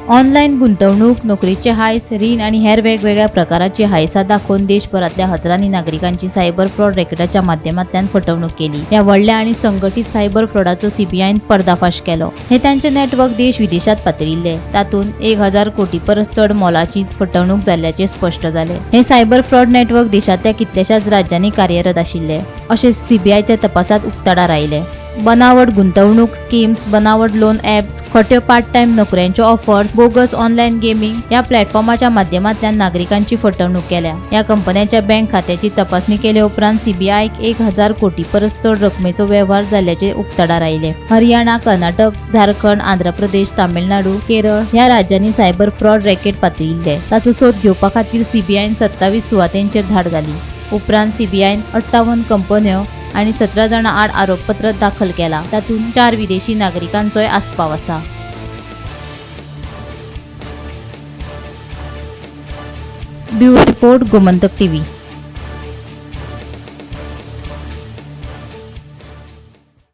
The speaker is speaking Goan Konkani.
ऑनलायन गुंतवणूक, नोकरीचे हायस, रीण आनी हेर वेगवेगळ्या प्रकाराची हायसां दाखोवन देशभरांतल्या हजारांनी नागरिकांची सायबर फ्रॉड रॅकेटाच्या माध्यमांतल्यान फटवणूक केली. ह्या व्हडल्या आनी संघटीत सायबर फ्रॉडाचो सीबीआयन पर्दाफाश केलो. हे तांचे नेटवर्क देश विदेशात पातळिल्ले. तातूंत 1000 कोटी परस चड मोलाची फटवणूक जाल्ल्याचें स्पश्ट जालें. हे सायबर फ्रॉड नेटवर्क देशांतल्या कितल्याशाच राज्यांनी कार्यरत आशिल्ले अशें सीबीआयच्या तपासात उक्ताडार आयलें. बनावट गुंतवणूक स्किम्स, बनावट लोन ॲप्स, खोट्यो पार्ट टायम नोकऱ्यांच्यो ऑफर्स, बोगस ऑनलायन गेमिंग ह्या प्लॅटफॉर्माच्या माध्यमांतल्यान नागरिकांची फटवणूक केल्या. ह्या कंपन्यांच्या बँक खात्याची तपासणी केले उपरांत सीबीआयक 1000 कोटी परस चड रकमेचो वेव्हार जाल्ल्याचे उक्ताडार आयले. हरियाणा, कर्नाटक, झारखंड, आंध्र प्रदेश, तामिळनाडू, केरळ ह्या राज्यांनी सायबर फ्रॉड रॅकेट पातळिल्ले. ताचो सोद घेवपा खातीर सीबीआयन 27 सुवातेंचेर धाड घाली. उपरांत सीबीआयन 58 कंपन्यो आनी 17 जाणां आड आरोपपत्र दाखल केला. तातूंत 4 विदेशी नागरिकांचोय आस्पाव आसा. Bureau report, Gomantak TV.